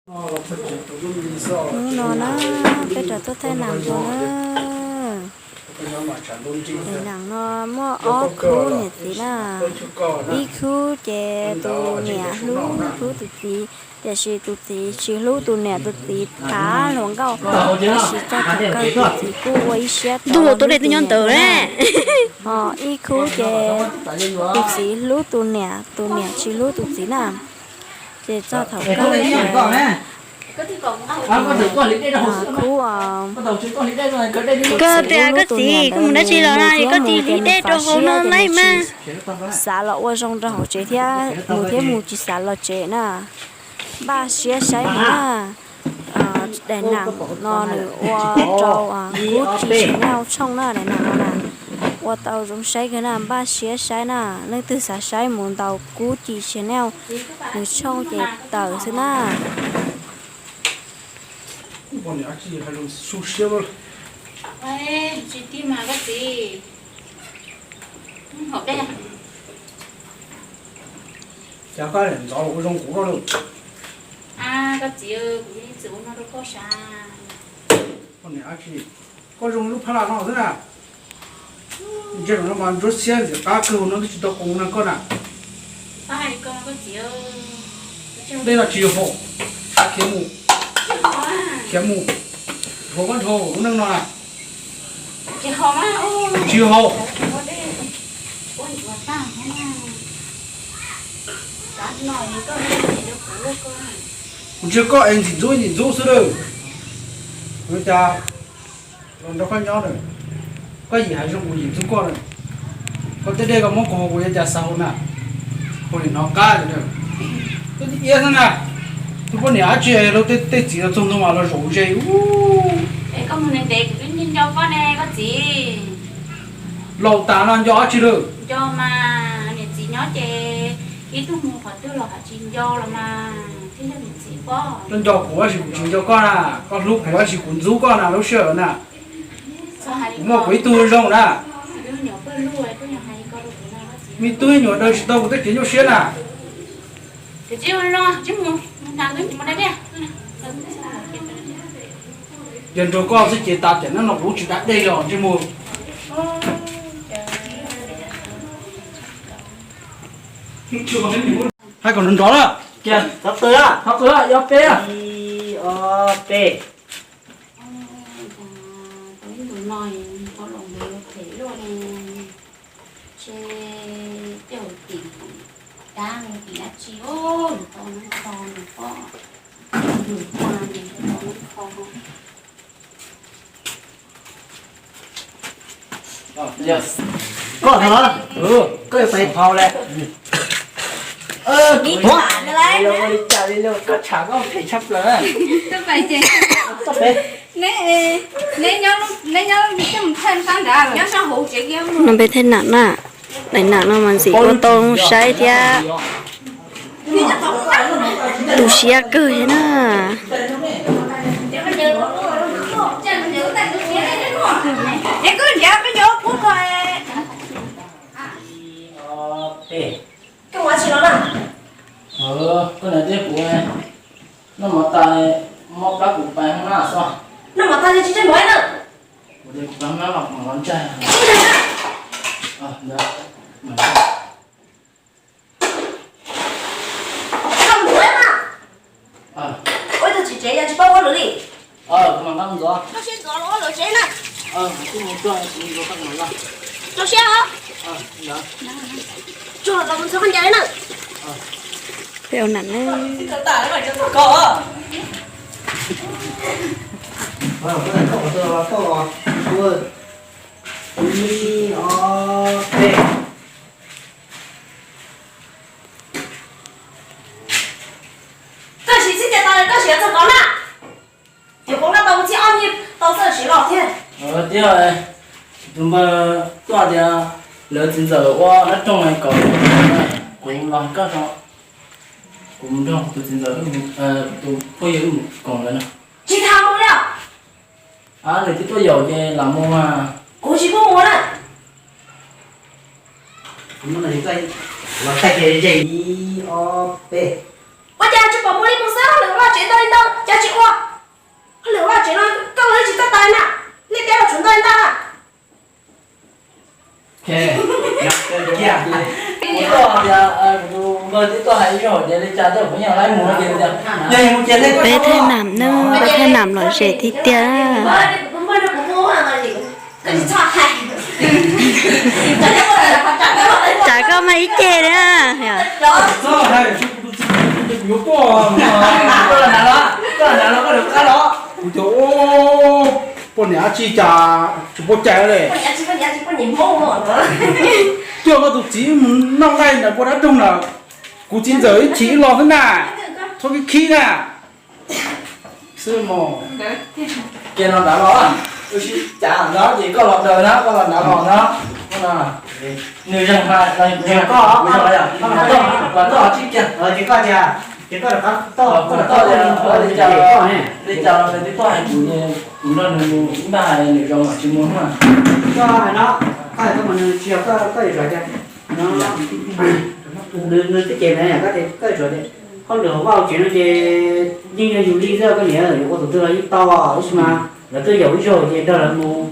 Hnub no na, peb rov tuaj thaij nas dua na. Daim nas no muaj ob khub niam txiv na, ib khub ces tus niam hlub hlub tus txiv, tiam sis tus txiv tsis hlub tus niam, tus txiv thav hluas nkauj, tab sis txog thaum kawg tus txiv kuj ua ib siab ntuj tus dej twb nyob ntawd na. Ho ib khub ces tus txiv hlub tus niam, tus niam tsis hlub tus txiv na. Ces txog thaum kawg ces khub, koj tias koj txiv, koj mus dab tsi los no es koj tsis hliv dej rau hauv no laij mas. Xav los ua zoo rau hauv tsev thiab mus thiab mus tsis xav los tsev na. Npaj siab saib na. Daim nas no nws ua rau Kub Ci channel tshooj na, daim nas no na. Ua tau zoo saib kawg na, npaj siab saib na. Leej twg xav saib mus ntaus Kub Ci channel, nws tshooj ces tawm xwb na. Cas koj ntxov los ua zoo kuv lawm. Koj txiv, kuv yeej txwm ua no rau koj sav. Koj zoo lub phab laj no xwb na. Ntshe no mas ntsuab xiab ntxim qab kawg no twb tsis tau qoos na koj na. Dej no tsis yog haus, khiav mus, khiav mus, dhau koj dhau lub neej no na. Tsis haus. Kuv ntsia koj es ntxim ntxub ntxim ntxub xwb lawm. Ua cas los nrog koj nyob na, koj yim hav zoov kuv yim ntxub koj na. Koj tej dej koj muab kuv haus kuv yuav cas xav haus na. Haus li hnov qab na. Koj twb iab xwb na. Tus poj niam dab tsi los tej txiv los txog ntua mas los zaum ze. Koj mus ntev ntev kuv twb nco koj ne koj txiv. Laus tas no nco dab tsi lawm. Nco mas, niam txiv nyob ces ib tug mus qhov twg los hais tsis nco los mas thiaj yog niam txiv pob. Koj nco kuv tab sis kuv tsis nco koj na, koj hlub kuv tab sis kuv ntxub koj na lub sij hawm na. Kuv muaj kuv ib tug zoo na. Me tub me nyuam daws tsis tau kuv tej kev nyuaj siab na. Yog nrog koj xwb ces tas tiam neej no kuv tsis da dej los ntsej muag. Hais kom nrov nrov na. Thov qw, thov qw, ib ob peb. Ib ob peb. Koj thov, koj yuav pais phau lawm. Ua li cas li lauj, koj tsham koj phem tshaj plaws. No peb thaij nam na, daim nam no mas ntxim ua tau saib thiab tu siab kawg thiab na. Koj niam thiab kuv noj mov tas, mob plab kuv pais hoob nab xwb. Noj mov tas li tsis tseg mov na. Kuv tias kuv pais hoob nab los kuv mam los ntsaig. Ua ib tug txiv tsev yog tsis paub ua lawm li. Koj siab ntxov los ua lawv tsev na. Rau siab os. Tsuag los rau ntxhua koj ncaws na. Peb ua nam na. Ib, ob, peb. Koj siv txij tias tau koj siv txog tod na. Ces kuv nqa tau txij ob nyi tau txawj siv los thiab. Thiab tus npawg tuaj tias lawv txiv ntxawm ua dab roog kom kuv los koj tso, kuv mus nrog tus txiv ntxawm, tus phooj ywg wb mus koom lawv no. Tsis tham mus li os. Nws twb tuaj yaum ces lam mus mas. Kuv tsis pub mus na. Los thaij kiag ze ib ob peb. Ua cas tsis pom mus li mus xwb, lawv vaj tsev ntau li ntau. Peb thaij nam nawb, peb thaij nam lom zem tiag tiag. Tsam koj mas ib ce li. Kuv tias, poj niam dab tsi cas tsis puas cai li. Coj koj tus txiv mus noj nqaij ntawm pua dab roog lawm, kuv txiv ntxawm ib chim ib los xwb na, txhob khib khib na. Xwb mos. Kiag no nrad los, wb sib cav no ces koj los daws na, koj los nrad los na. Nws zeeg, koj, koj los tsis kiag, ces koj tias, ces koj rov qab toj, koj rov qab toj, li cas los nws twb toj hais kuv, kuv nrog nws mus ib npaj hais nws zoo mas tsis mus na. Koj hais no, koj hais koj mas nws tsis yog koj, koj yuav tsum hais tias, nws, nws twb cem na, koj, koj yuav tsum hais tias hauj lwm hauv vaj hauv tsev no ces yeej yog yus li xwb koj niam, yuav ua tus twg los yeej tau, tab sis mas lawv twb yaum ib zaug ces nrog lawv mus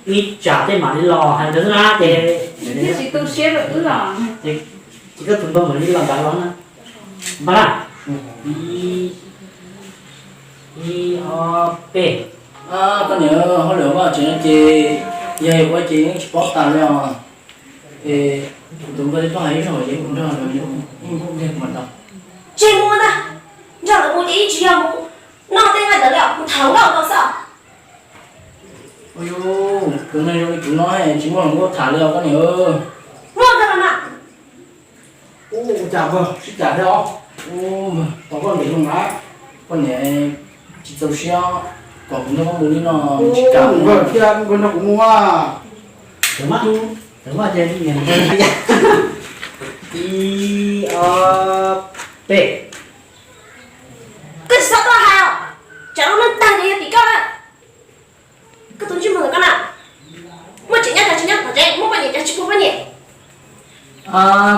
ib tsam tej mam li los hais ntawd xwb na ces, ces koj tus npawg mam li los nrad los na. Npaj na, ib, ib, ob, peb. Koj niam, hauj lwm hauv vaj hauv tsev no ces yog yuav ua ces yeej tsis paub tas li os. Es kuv tus npawg twb tuaj hais ib zaug ces kuv nrog lawv mus ib pliag kuv mam tau. Tsis mus ntag, nrog lawv mus ces yeej tsis yog mus noj tej nqaij ntawd li os, mus tham hluas nkauj tau xwb os. Ua, tus neeg zoo li kuv no tsis muaj hluas nkauj tham li os koj niam. Muaj kawg los mas. Ua cas npawg sib cav thiab os? Ua, tau koj ntes zoo na. Koj niam tsis txaus siab kom kuv nrog koj mus li no, tsis kam npawg thiab npawg nrog kuv mus a. Ib, ob, peb. Koj tsis txhob tuaj hais os, tsam no neeg tag ces yog tim koj na. Koj tus ntsej muag ntawm koj na, muaj tseem nyob cas tsis nyob tom tsev, muaj poj niam cas tsis pub poj niam.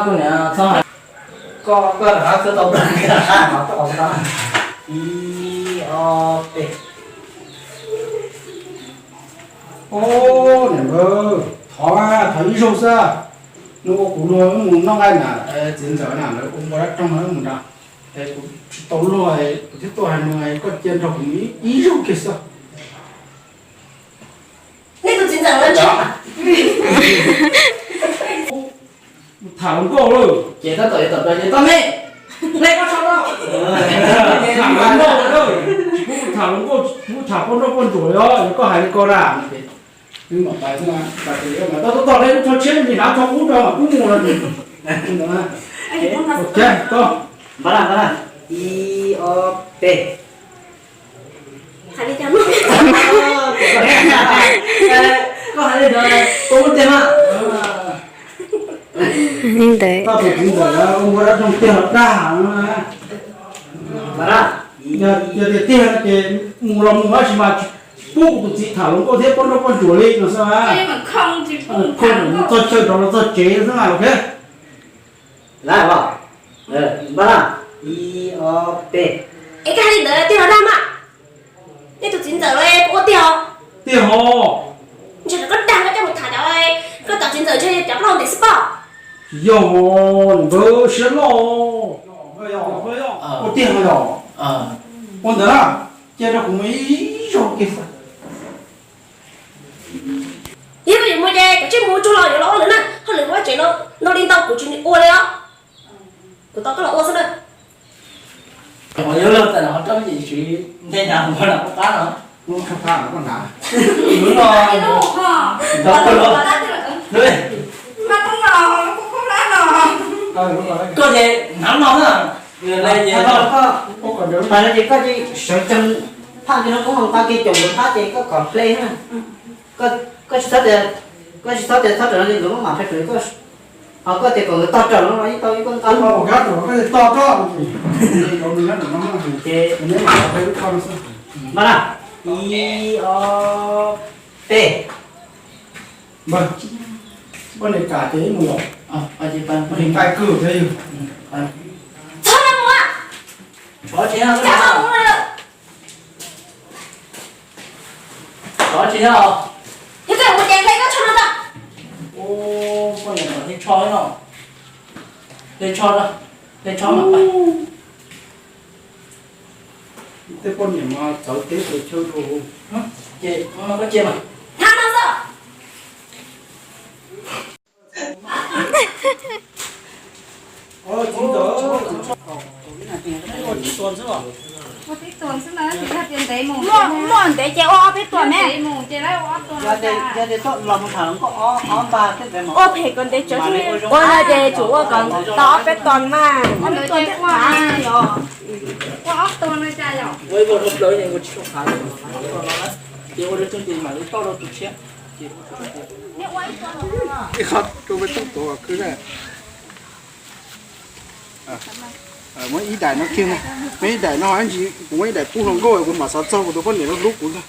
Koj niam txhob hais, koj, koj rov qab txhawb tau ntag, koj rov qab no tau ntag. Ib, ob, peb. Au, niam npawg, thov, thov ib zaug xwb. Nws ua kuv luag wb mus noj nqaij na, txiv ntxawm na, lawv ua npua dab roog no wb mus nrad. Es kuv tsis tau luag, kuv thiaj tuaj hais nws, koj cia nrog kuv mus ib zaug kiag xwb. Nej tus txiv ntxawm lawv tsis tham hluas nkauj lawm. Ces tab tom yuav tawm plaws ces tau me, nej koj tso no. Tham hluas nkauj lawm, tsis pub tham hluas nkauj, tsis pub tham poj nrauj poj ntsuam li os, yog koj hais li ko na. Wb mam pais xwb na, pais ces mam tau tau tau li lub tsho tshiab me ntsis hnav tsho kub rau mam pub mus no. Ok, tau. Npaj na, npaj na. Ib, ob, peb. Hais li cas no? Koj hais li ntawd, koj muab tiag mas. Li ntawd. Koj tus txiv ntxawm ua npua dab roog tiag los dag no. Yog tias tiag no ces mus los mus, tab sis mas pub kuv tus txiv tham hluas nkauj thiab poj nrauj poj ntsuam li no xwb. Khooj mus txog chaw rov los txog tsev xwb na, ok. Lawm os. Npaj na. Ib, ob, peb. Es koj hais li ntawd tiag los dag mas? Nej tus txiv ntxawm los puas ua tiag os? Tiag os. Ntshe koj dag koj coj mus tham cov, koj cov txiv ntxawm ntshe yog cov plaub hau ntev xwb pob. Tsis yog, niam npawg siab loj. Ua tiag no yog. Ua ntawd na, cia rau kuv mus ib zaug kiag xwb. Yog koj yuav mus ces kav tsij mus tsuag los yuav los ua lawm na, hauj lwm hauv vaj tsev no ntau li ntau kuv tsis ua li os. Kuv tau koj los ua xwb na. Qhov yog lawv txawm los ho rau ces tsis nthe hnav ua na qab no. Koj hnav, koj hnav. Koj ces hnav no na. Pas no ces koj cia sawv tsees, phaj kiag no koob hmoov nqa kiag caum nkawd phab ces koj kom hle na. Koj tsis txhob tias, koj tsis txhob tias txhob raws no ces nkawd muab mam rhe raws koj. Ho koj tias kom nkawd tog raws no los yeej tau ib koj nqa los. Koj tog raws ces npaj na. Ib, ob, peb. Npawg, poj niam kam ces ib mus los. Nqaij kawg thiab yog. Txhob mus, txhob mus. Yog koj mus ces hle koj tso no tso. Tsho no, hle tsho, hle tsho mas pais. Tej poj niam mas txawv teb txawv chaw rau. Ces no koj cia mas. Muaj ntev ces ua ob peb tuas me. Ua phem kom ntev tsawv, ua no ces tsum ua kom tau ob peb tuas mas. Ib qho rau peb toj tuav khwb na. Muab ib daim no kiag, muab ib daim no, kuv muab ib daim pub hluas nkauj kuv mam xav txog kuv tus poj niam lub hlub kuv ntag.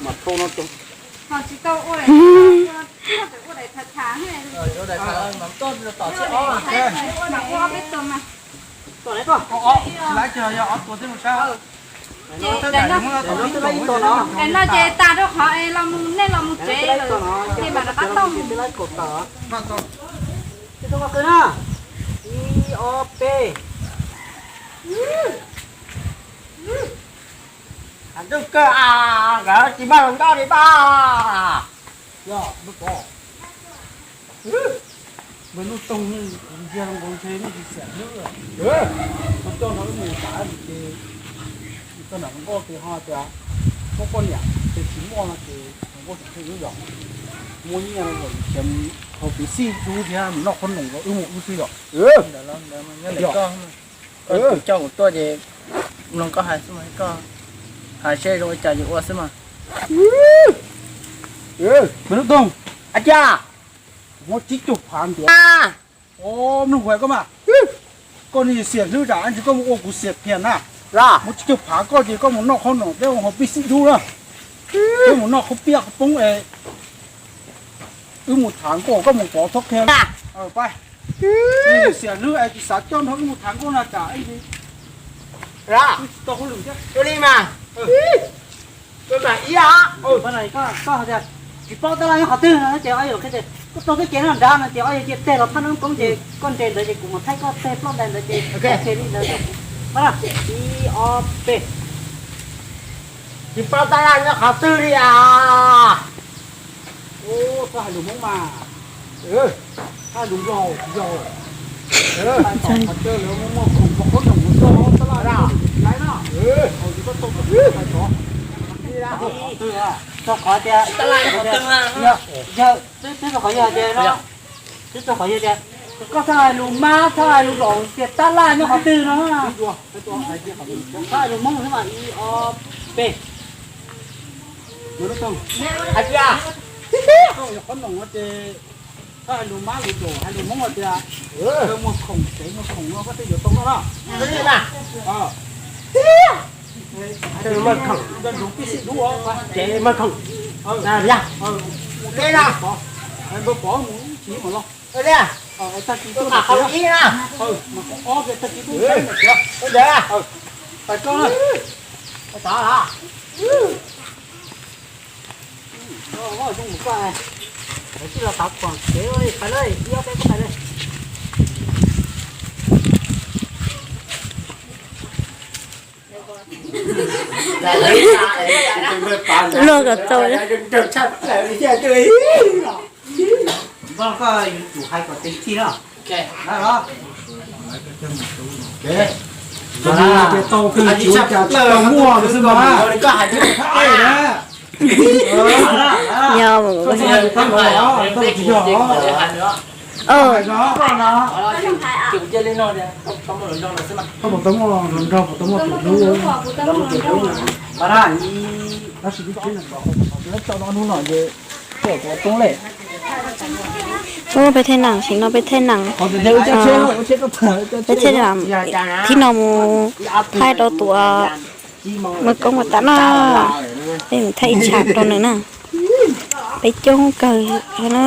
Mam thau no rau. Daim no ces tas rau qhov es los mus nej los mus tsev lawm ces mam rov qab tau. Ib ob peb. Ntuj kawg, nkawd tsis maj hluas nkauj li pab. Yog, npawg Nuj Toog, kuv ntsia nkaus ntshe nej tsis xiam hlwb. Kuv coj nrog wb mus tas ces koj nram hluas nkauj ces ho tias muaj poj niam ces tsis muaj no ces hluas nkauj tsis tsheej wb yom. Muaj nyiaj no los khiav haus pis xij dub thiab mus noj qhob noom los wb mus wb xwb yom. Koj coj kuv tuaj ces mloog koj hais xwb mas, koj hais seb zoo li cas ces ua xwb mas. Npawg Nuj Toog, a cas muab tsib caug phav ntiav. Mloog kuv hais koj mas, koj niag xiam hlwb tsam ntsis koj mus ua kuv xiam kiag na. Muab tsib caug phav koj ces koj mus noj qhob noom thiab mus haus pis xij dub na. Thiab mus noj qhob piaj qhob poob es wb mus tham nkauj, koj mus pov txhob qhia. Pab, xiam hlwb es tsis xav coj nrog wb mus tham nkauj no tsam ntsis wb tsis tau hauj lwm thiab. Ua li mas, koj hais tias tsis paub tab laj nyob qhov twg no ces ob yawg qhia tias koj taug txoj kev no nrad no ces ob yawg cia teg los phab noob koob ces koj nres ntawd ces kuv mam thaij koj teg ploj ntais ntawd ces koj qhia li ntawd rau kuv. Ib ob peb. Tsis paub tab laj nyob qhov twg li as. Txhob hais lus Hmoob mas. Hais lus Nplog tsis yog. Qhov chaw lawv muaj muaj khoom pov qhob noom rau tab laj laiv na. Txog qhov tias, yog, twb txog qhov yog tias no, twb txog qhov yog tias koj txhob hais lus mab, txhob hais lus laus tias tab laj nyob qhov twg no. Txhob hais lus Hmoob xwb mas. Ib ob peb. Hais tias koj yuav qhob noom no ces koj hais lus mab lus laus, hais lus Hmoob hais tias muaj khoom, tsev muaj khoom no koj thiaj yuav tau noj na. Nco ntsoov pib xij dub os. Npawg Pov mus ib chim mam los. Tag kis tuaj na, mas koj ob kiag tag kis tuaj ntawd mas tias, tais koj na, zoo mus koj, tij los tav khuam kev ua li pais lawm, ib ob peb koj pais lawm. Luag kom txaus. Koj yuav tsum hais kom tes tij no. Yog, tab sis hnub no ces peb thaij nees, sim no peb thaij nees, peb thaij nees, thib no mus thaij rau tus muaj koob ua tas no, peb mus thaij ib tsam rau nws na, peb coob kawg na.